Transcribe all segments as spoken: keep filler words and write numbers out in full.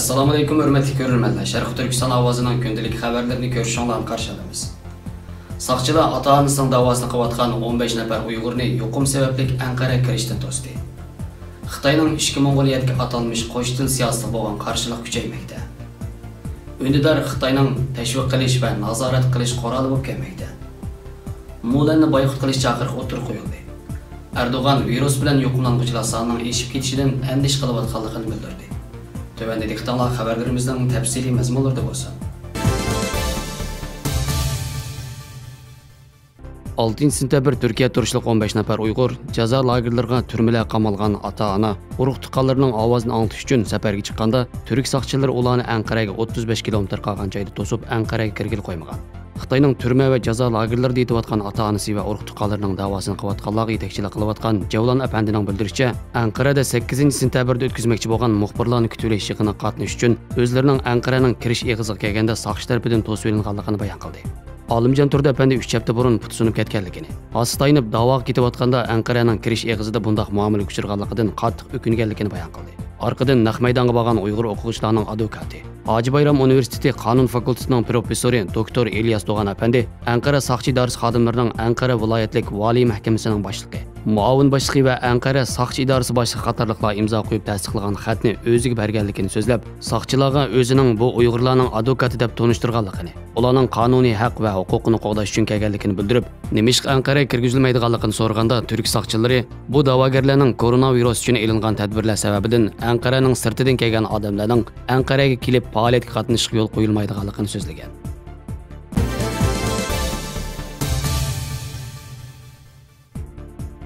ئەسسالامۇئەلەيكۇم، ھۆرمەتلىك كۆرۈرمەنلەر. شەرقىي تۈركىستان ئاۋازىنىڭ كۈندىلىك خەۋەرلىرىنى كۆرۈشۈڭلارنى قارشى ئالىمىز. ساقچىلار ئاتا-ئانىسىنىڭ داۋاسىنى قىلىۋاتقان ئون بەش نەپەر ئۇيغۇرنى يۇقۇم سەۋەبلىك ئەنقەرەگە كىرىشتىن توستى. خىتاينىڭ ئىچكى موڭغۇلىيەدىكى ئاتالمىش قوش تىل سىياسىتىگە بولغان قارشىلىق كۈچەيمەكتە. ئۈندىدار خىتاينىڭ تەشۋىق قىلىش ۋە نازارەت قىلىش قورالى بولۇپ كەلمەكتە. مۇلەننى بايقۇت قىلىش چاقىرىقى ئوتتۇرىغا قويۇلدى. ئەردوغان ۋىرۇس بىلەن يۇقۇملانغۇچىلار سانىنىڭ ئېشىپ كېتىشىدىن ئەندىشە قىلىۋاتقانلىقىنى بىلدۈردى. تۆۋەندە دىققىتىڭلار خەۋەرلىرىمىزنىڭ تەپسىلىي مەزمۇنلىرىدا بولسۇن. ئالتىنچى سېنتەبىر تۈركىيەدە تۇرۇشلۇق ئون بەش نەپەر ئۇيغۇر جازا لاگېرلىرىغا تۈرمىلەرگە قامالغان ئاتا-ئانا، ئۇرۇق-تۇغقانلىرىنىڭ ئاۋازىنى ئاڭلىتىش ئۈچۈن سەپەرگە چىققاندا، تۈرك ساقچىلىرى ئۇلارنى ئەنقەرەگە ئوتتۇز بەش كىلومېتىر قالغان جايدا توسۇپ، ئەنقەرەگە كىرگىلى قويمىغان. خىتاينىڭ تۈرمە ۋە جازا لاگېرلىرىدا يېتىۋاتقان ئاتا-ئانىسى ۋە ئۇرۇق-تۇغقانلىرىنىڭ داۋاسىنى قىلىۋاتقانلارغا يېتەكچىلىك قىلىۋاتقان جەۋلان ئەپەندىنىڭ بىلدۈرۈشىچە، ئەنقەرەدە سەككىزىنچى سېنتەبىردە ئۆتكۈزمەكچى بولغان مۇخبىرلارنى كۈتۈۋېلىش يىغىنىغا قاتنىشىش ئۈچۈن ئۆزلىرىنىڭ ئەنقەرەنىڭ كىرىش ئېغىزىغا كەلگەندە ساقچى تەرىپىدىن توسۇۋېلىنغانلىقىنى بايان قىلدى. ئالىمجان تۇردى ئەپەندى ئۈچ ھەپتە بۇرۇن پۇتى سۇنۇپ كەتكەنلىكىنى، ھاسا تايىنىپ داۋاغا كېتىۋاتقاندا ئەنقەرەنىڭ كىرىش ئېغىزىدا بۇنداق مۇئامىلىگە ئۇچرىغانلىقىدىن قاتتىق ئۆكۈنگەنلىكىنى بايان قىلدى. ئارقىدىن نەق مەيدانغا بارغان ئۇيغۇر ئوقۇغۇچىلارنىڭ ئادۋوكاتى، ھاجى بايرام ئۇنىۋېرسىتېتى قانۇن فاكۇلتېتىنىڭ پروفېسسورى دوكتور ئىلياس دوغان ئەپەندى ئەنقەرە ساقچى ئىدارىسى خادىملىرىنىڭ ئەنقەرە ۋىلايەتلىك ۋالىي مەھكىمىسىنىڭ باشلىقى، مۇئاۋىن باشلىقى ۋە ئەنقەرە ساقچى ئىدارىسى باشلىقى قاتارلىقلار ئىمزا قويۇپ تەستىقلىغان خەتنى ئۆزىگە بەرگەنلىكىنى سۆزلەپ، ساقچىلارغا ئۆزىنىڭ بۇ ئۇيغۇرلارنىڭ ئادۋوكاتى دەپ تونۇشتۇرغانلىقىنى، ئۇلارنىڭ قانۇنىي ھەق ۋە ھوقۇقىنى قوغداش ئۈچۈن كەلگەنلىكىنى بىلدۈرۈپ، نېمىشقا ئەنقەرەگە كىرگۈزۈلمەيدىغانلىقىنى سورىغاندا، تۈرك ساقچىلىرى بۇ دەۋاگەرلەرنىڭ كورونا ۋىرۇسى ئۈچۈن ئېلىنغان تەدبىرلەر سەۋەبىدىن ئەنقەرەنىڭ سىرتىدىن كەلگەن ئادەملەرنىڭ ئەنقەرەگە كېلىپ پائالىيەتكە قاتنىشىشقا يول قويۇلمايدىغانلىقىنى سۆزلىگەن.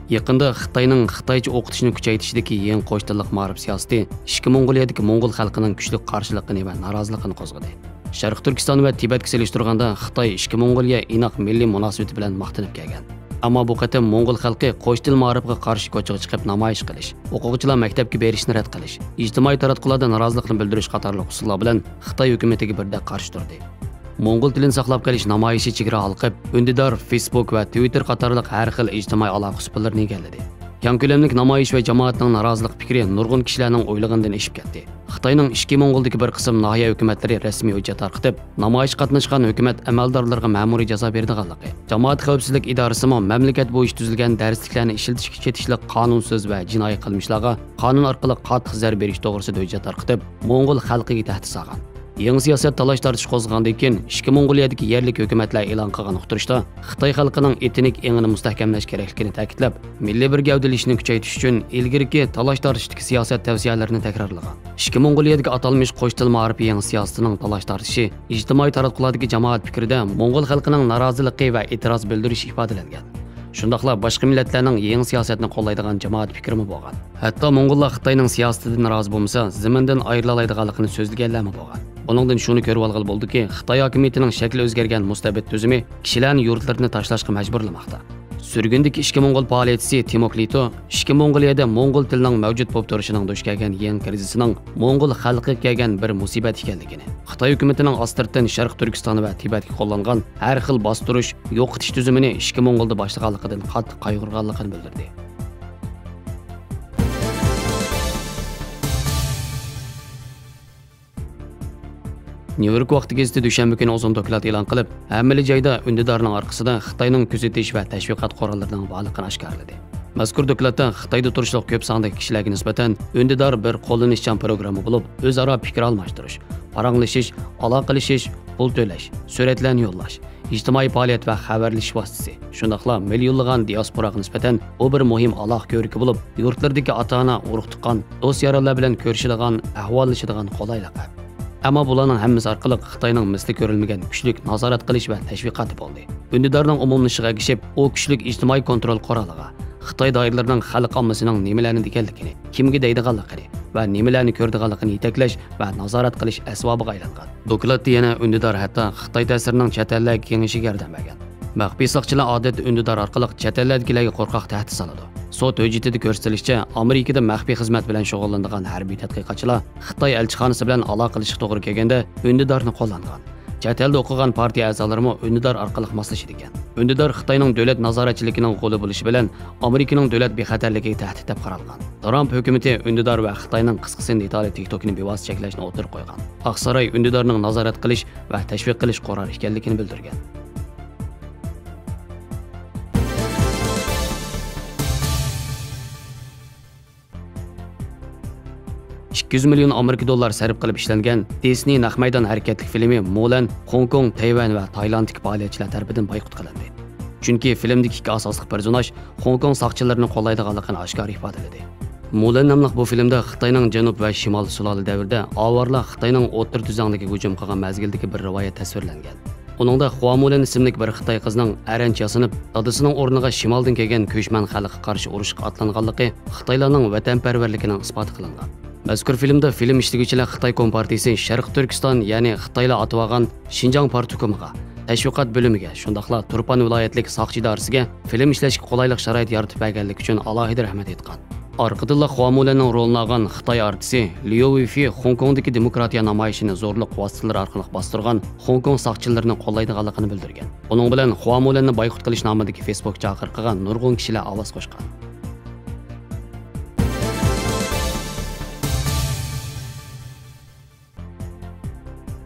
يېقىندا خىتاينىڭ خىتايچە ئوقۇتۇشنى كۈچەيتىشىدىكى يېڭى قوش تىللىق مائارىپ سىياسىتى ئىچكى موڭغۇلىيەدىكى موڭغۇل خەلقىنىڭ كۈچلۈك قارشىلىقىنى ۋە نارازىلىقىنى قوزغىدى. شەرقىي تۈركىستان ۋە تىبەتكە سېلىشتۇرغاندا خىتاي ئىچكى موڭغۇلىيە ئىناق مىللىي مۇناسىۋىتى بىلەن ماختىنىپ كەلگەن. ئەمما بۇ قېتىم موڭغۇل خەلقى قوش تىل مائارىپىغا قارشى كوچىغا چىقىپ نامايىش قىلىش، ئوقۇغۇچىلار مەكتەپكە بېرىشنى رەت قىلىش، ئىجتىمائىي تاراتقۇلاردا نارازىلىقنى بىلدۈرۈش قاتارلىق ئۇسۇللار بىلەن خىتاي ھۆكۈمىتىگە بىردەك قارشى تۇردى. موڭغۇل تىلىنى ساقلاپ قېلىش نامايىشى چېگرا ھالقىپ، ئۈندىدار، فېيسبۇك ۋە تىۋىتتېر قاتارلىق ھەر خىل ئىجتىمائىي ئالاقە ئۇسۇللىرىنى ئىگىلىدى. كەڭ كۆلەملىك نامايىش ۋە جامائەتنىڭ نارازىلىق پىكرى نۇرغۇن كىشىلەرنىڭ ئويلىغىنىدىن ئېشىپ كەتتى. خىتاينىڭ ئىچكى موڭغۇلدىكى بىر قىسىم ناھىيە ھۆكۈمەتلىرى رەسمىي ھۆججەت تارقىتىپ، نامايىشقا قاتناشقان ھۆكۈمەت ئەمەلدارلىرىغا مەمۇرىي جازا بېرىدىغانلىقى، جامائەت خەۋپسىزلىك ئىدارىسىمۇ مەملىكەت بويىچە تۈزۈلگەن دەرسلىكلەرنى ئىشلىتىشكە چېتىشلىق قانۇنسىز ۋە جىنايى قىلمىشلارغا قانۇن ئارقىلىق قاتتىق زەربە بېرىش توغرىسىدا ھۆججەت تارقىتىپ، موڭغۇل خەلقىگە تەھدىت سالغان. يېڭى سىياسەت تالاش-تارتىش قوزغىغاندىن كېيىن، ئىچكى موڭغۇلىيەدىكى يەرلىك ھۆكۈمەتلەر ئېلان قىلغان ئۇقتۇرۇشتا، خىتاي خەلقىنىڭ ئېتنىك ئېڭىنى مۇستەھكەملەش كېرەكلىكىنى تەكىتلەپ، مىللىي بىر گەۋدىلىشىشنى كۈچەيتىش ئۈچۈن ئىلگىرىكى تالاش-تارتىشتىكى سىياسەت تەۋسىيەلىرىنى تەكرارلىغان. ئىچكى موڭغۇلىيەدىكى ئاتالمىش قوش تىل مائارىپى يېڭى سىياسىتىنىڭ تالاش-تارتىشى ئىجتىمائىي تاراتقۇلاردىكى جامائەت پىكرىدە موڭغۇل خەلقىنىڭ نارازىلىقى ۋە ئېتىراز بىلدۈرۈشى ئىپادىلەنگەن. شۇنداقلا باشقا مىللەتلەرنىڭ يېڭى سىياسەتنى قوللايدىغان جامائەت پىكرىمۇ بولغان. ھەتتا موڭغۇللار خىتاينىڭ سىياسىتىدىن رازى بولمىسا، زېمىندىن ئايرىلالايدىغانلىقىنى سۆزلىگەنلەرمۇ بولغان. بۇنىڭدىن شۇنى كۆرۈۋالغىلى بولىدۇكى، خىتاي ھاكىمىيىتىنىڭ شەكلى ئۆزگەرگەن مۇستەبىت تۈزۈمى كىشىلەرنى يۇرتلىرىنى تاشلاشقا مەجبۇرلىماقتا. سۈرگۈندىكى ئىچكى موڭغۇل پائالىيەتچىسى تىموكلىتو ئىچكى موڭغۇلىيەدە موڭغۇل تىلىنىڭ مەۋجۇت بولۇپ تۇرۇشىنىڭ دۇچ كەلگەن يېڭى كىرىزىسىنىڭ موڭغۇل خەلقىگە كەلگەن بىر مۇسىبەت ئىكەنلىكىنى، خىتاي ھۆكۈمىتىنىڭ ئاستىرتىن شەرقىي تۈركىستان ۋە تىبەتكە قوللانغان ھەر خىل باستۇرۇش، يوقىتىش تۈزۈمىنى ئىچكى موڭغۇلدا باشلىغانلىقىدىن قاتتىق قايغۇرغانلىقىنى بىلدۈردى. نيۇ يورك ۋاقتى گېزىتى دۈشەنبە كۈنى ئۇزۇن دوكلات ئېلان قىلىپ، ھەممىلا جايدا ئۈندىدارنىڭ ئارقىسىدا خىتاينىڭ كۆزىتىش ۋە تەشۋىقات قوراللىرىنىڭ بارلىقىنى ئاشكارىلىدى. مەزكۇر دوكلاتتا خىتايدا تۇرۇشلۇق كۆپ ساندىكى كىشىلەرگە نىسبەتەن ئۈندىدار بىر قوللىنىشچان پروگرامما بولۇپ، ئۆزئارا پىكىر ئالماشتۇرۇش، پاراڭلىشىش، ئالاقىلىشىش، پۇل تۆلەش، سۈرەتلەرنى يوللاش، ئىجتىمائىي پائالىيەت ۋە خەۋەرلىشىش ۋاسىتىسى، شۇنداقلا مىليونلىغان دىئاسپوراغا نىسبەتەن بۇ بىر مۇھىم ئالاقە كۆۋرۈكى بولۇپ، يۇرتلىرىدىكى ئاتا-ئانا، ئۇرۇق-تۇغقان، دوست-يارانلار بىلەن كۆرۈشىدىغان، ئەھۋاللىشىدىغان قولايلىق ئەپ. ئەمما بۇلارنىڭ ھەممىسى ئارقىلىق خىتاينىڭ مىسلى كۆرۈلمىگەن كۈچلۈك نازارەت قىلىش ۋە تەشۋىقاتى بولدى. ئۈندىدارنىڭ ئومۇملىشىشىغا ئەگىشىپ، ئۇ كۈچلۈك ئىجتىمائىي كونترول قورالىغا، خىتاي دائىرىلىرىنىڭ خەلق ئاممىسىنىڭ نېمىلەرنى دېگەنلىكىنى، كىمگە دەيدىغانلىقىنى ۋە نېمىلەرنى كۆرىدىغانلىقىنى يېتەكلەش ۋە نازارەت قىلىش ئەسۋابىغا ئايلانغان. دوكلاتتا يەنە ئۈندىدار ھەتتا خىتاي تەسىرىنىڭ چەت ئەللەرگە كېڭىيىشىگە ياردەم بەرگەن. مەخپىي ساقچىلار ئادەتتە ئۈندىدار ئارقىلىق چەت ئەللەردىكىلەرگە قورقاق تەھدىت سالىدۇ. سوت ھۆججىتىدە كۆرسىتىلىشىچە، ئامېرىكىدا مەخپىي خىزمەت بىلەن شۇغۇللىنىدىغان ھەربىي تەتقىقاتچىلار خىتاي ئەلچىخانىسى بىلەن ئالاقىلىشىشقا توغرا كەلگەندە ئۈندىدارنى قوللانغان. چەت ئەلدە ئوقۇغان پارتىيە ئەزالىرىمۇ ئۈندىدار ئارقىلىق ماسلىشىدىكەن. ئۈندىدار خىتاينىڭ دۆلەت نازارەتچىلىكىنىڭ غولى بولۇشى بىلەن ئامېرىكىنىڭ دۆلەت بىخەتەرلىكىگە تەھدىت دەپ قارالغان. ترامپ ھۆكۈمىتى ئۈندىدار ۋە خىتاينىڭ قىسقىسى نېيتالىيە تىك توكىنى بىۋاسىتە چەكلەشنى ئوتتۇرىغا قويغان. ئاقساراي ئۈندىدارنىڭ نازارەت قىلىش ۋە تەشۋىق قىلىش قورالى ئىكەنلىكىنى بىلدۈرگەن. ئىككى يۈز مىليون ئامېرىكا دوللار سەرپ قىلىپ ئىشلەنگەن دىسنېي نەق مەيدان ھەرىكەتلىك فىلىمى مۇلەن خوڭكوڭ، تەيۋەن ۋە تايلاندتىكى پائالىيەتچىلەر تەرىپىدىن بايقۇت قىلىندى. چۈنكى فىلىمدىكى ئىككى ئاساسلىق پېرسوناژ خوڭكوڭ ساقچىلىرىنى قوللايدىغانلىقىنى ئاشكارا ئىپادىلىدى. مۇلەن ناملىق بۇ فىلىمدا خىتاينىڭ جەنۇب ۋە شىمال سۇلالە دەۋرىدە ئاۋارلار خىتاينىڭ ئوتتۇرا تۈزلەڭلىكىگە ھۇجۇم قىلغان مەزگىلدىكى بىر رىۋايەت تەسۋىرلەنگەن. ئۇنىڭدا خۇا مۇلەن ئىسىملىك بىر خىتاي قىزنىڭ ئەرەنچ ياسىنىپ، دادىسىنىڭ ئورنىغا شىمالدىن كەلگەن كۆچمەن خەلققە قارشى ئۇرۇشقا ئاتلانغانلىقى خىتايلارنىڭ ۋەتەنپەرۋەرلىكىنىڭ ئىسپاتى قىلىنغان. مەزكۇر فىلىمدا فىلىم ئىشلىگۈچىلەر خىتاي كومپارتىيىسى شەرقىي تۈركىستان، يەنى خىتايلار ئاتىۋالغان شىنجاڭ پارتكومىغا، تەشۋىقات بۆلۈمىگە، شۇنداقلا تۇرپان ۋىلايەتلىك ساقچى ئىدارىسىگە فىلىم ئىشلەشكە قولايلىق شارائىت يارىتىپ بەرگەنلىكى ئۈچۈن ئالاھىدە رەھمەت ئېيتقان. ئارقىدىنلا خۇا مۇلەننىڭ رولىنى ئالغان خىتاي ئارتىسى ليۇ ۋېيفېي خوڭكوڭدىكى دېموكراتىيە نامايىشىنى زورلۇق ۋاسىتىلىرى ئارقىلىق باستۇرغان خوڭكوڭ ساقچىلىرىنى قوللايدىغانلىقىنى بىلدۈرگەن. بۇنىڭ بىلەن خۇا مۇلەننى بايقۇت قىلىش نامىدىكى فېيسبۇك چاقىرىقىغا نۇرغۇن كىشىلەر ئاۋاز قوشقان.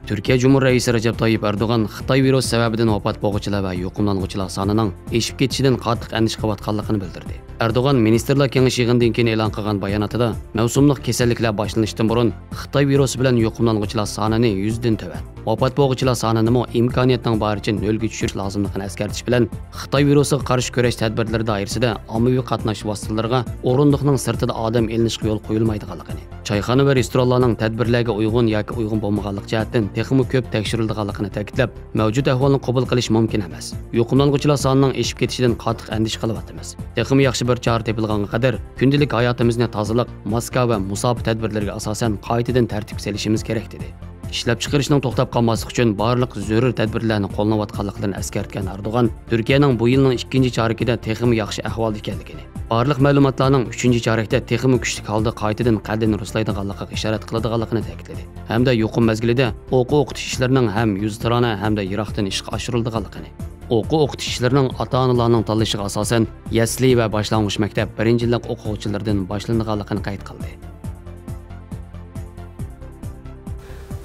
تۈركىيە جۇمھۇر رەئىسى رەجەپ تايىپ ئەردوغان خىتاي ۋىرۇسى سەۋەبىدىن ۋاپات بولغۇچىلار ۋە يۇقۇملانغۇچىلار سانىنىڭ ئېشىپ كېتىشىدىن قاتتىق ئەندىشە قىلىۋاتقانلىقىنى بىلدۈردى. ئەردوغان مىنىستىرلار كېڭىشى يىغىنىدىن كېيىن ئېلان قىلغان باياناتىدا، مەۋسۇملۇق كېسەللىكلەر باشلىنىشتىن بۇرۇن خىتاي ۋىرۇسى بىلەن يۇقۇملانغۇچىلار سانىنى يۈزدىن تۆۋەن، ۋاپات بولغۇچىلار سانىنىمۇ ئىمكانىيەتنىڭ بارىچە نۆلگە چۈشۈرۈش لازىملىقىنى ئەسكەرتىش بىلەن، خىتاي ۋىرۇسىغا قارشى كۈرەش تەدبىرلىرى دائىرىسىدە ئاممىۋى قاتناش ۋاسىتىلىرىغا ئورۇندۇقنىڭ سىرتىدا ئادەم ئېلىنىشقا يول قويۇلمايدىغانلىقىنى، چايخانا ۋە رېستورانلارنىڭ تەدبىرلەرگە ئۇيغۇن ياكى ئۇيغۇن بولمىغانلىق جەھەتتىن تېخىمۇ كۆپ تەكشۈرۈلىدىغانلىقىنى تەكىتلەپ، مەۋجۇت ئەھۋالنى قوبۇل قىلىش مۇمكىن ئەمەس. يۇقۇملانغۇچىلار سانىنىڭ ئېشىپ كېتىشىدىن قاتتىق ئەندىشە قىلىۋاتىمىز. تېخىمۇ ياخشى بىر چارە تېپىلغانغا قەدەر كۈندىلىك ھاياتىمىزنى تازىلىق، ماسكا ۋە مۇساپە تەدبىرلىرىگە ئاساسەن قايتىدىن تەرتىپكە سېلىشىمىز كېرەك، دېدى. ئىشلەپچىقىرىشنىڭ توختاپ قالماسلىقى ئۈچۈن بارلىق زۆرۈر تەدبىرلەرنى قوللىنىۋاتقانلىقلىرىنى ئەسكەرتكەن ئەردوغان، تۈركىيەنىڭ بۇ يىلنىڭ ئىككىنچى چارىكىدە تېخىمۇ ياخشى ئەھۋالدا ئىكەنلىكىنى، بارلىق مەلۇماتلارنىڭ ئۈچىنچى چارەكتە تېخىمۇ كۈچلۈك ھالدا قايتىدىن قەددىنى رۇسلايدىغانلىقىغا ئىشارەت قىلىدىغانلىقىنى تەكىتلىدى ھەمدە يۇقۇم مەزگىلىدە ئوقۇ ئوقۇتۇش ئىشلىرىنىڭ ھەم يۈزتۇرانە ھەمدە يىراقتىن ئىشقا ئاشۇرۇلىدىغانلىقىنى، ئوقۇ ئوقۇتۇش ئىشلىرىنىڭ ئاتا-ئانىلارنىڭ تاللىشىغا ئاساسەن يەسلى ۋە باشلانغۇچ مەكتەپ بىرىنچى يىللىق ئوقۇغۇچىلىرىدىن باشلىنىدىغانلىقىنى قەيت قىلدى.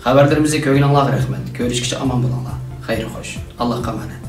خەۋەرلىرىمىزنى كۆرگىنىڭلارغا رەھمەت. كۆرۈشكىچە ئامان بولۇڭلار. خەير خوش. ئاللاھقا ئامانەت.